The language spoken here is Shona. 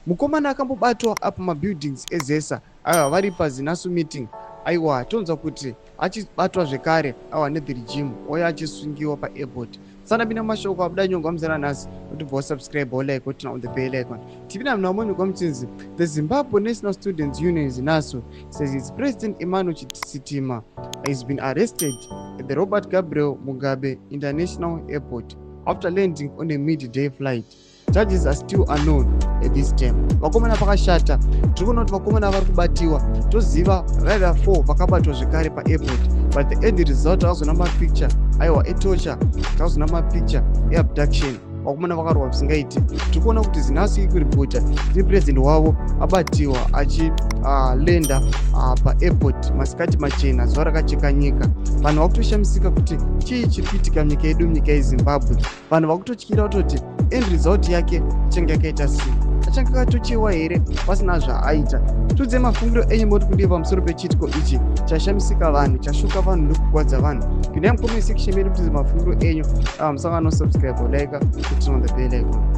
Mukomana akambobatwa apo mabuildings eZesa, aiwa, vari paZinasu meeting. Aiwa, tonzwa kuti achibatwa zvekare, aiwa, nethe regime, oya achisungiwa paairport. Sanapinda mumashoko abuda nyongwa muzana nhasi, kutibva wasubscribe, wolike, woturn on the bell icon. Tipinda muna monyogwa muchinzi the Zimbabwe National Students Union, ZINASU, says its president Emmanuel Sitima has been arrested at the Robert Gabriel Mugabe International Airport after landing on a midday flight. Charges are still unknown at this time. Vakomana, pakashata. Tiri kuona kuti vakomana vari kubatiwa. Toziva vaiva 4 vakabatwa zvekare paairport, but the end result, takazoona mapicture, aiwa, etorture, takazoona mapicture eabduction. Vakomana vakarwa zvisingaiti. Tiri kuona kuti ZINASU iri kuripota tiri president wavo abatiwa achilanda paairport masikati machena, zuva rakacheka nyika. Vanhu vakutoshamisika kuti chii chiri kuitika munyika yedu, munyika yeZimbabwe. Vanhu vakutotyira kutoti end result yake ichange yakaita sei? Achange akatochewa here pasina zvaaita? Tudze mafungiro enyu, moti kudii pamusoro pechiitiko ichi chashamisika vanhu, chashuka vanhu nekugwadza vanhu? Pindai mucomment section medu, mutize mafungiro enyu. Musangano, subscribe, like, kuturn on the bell icon.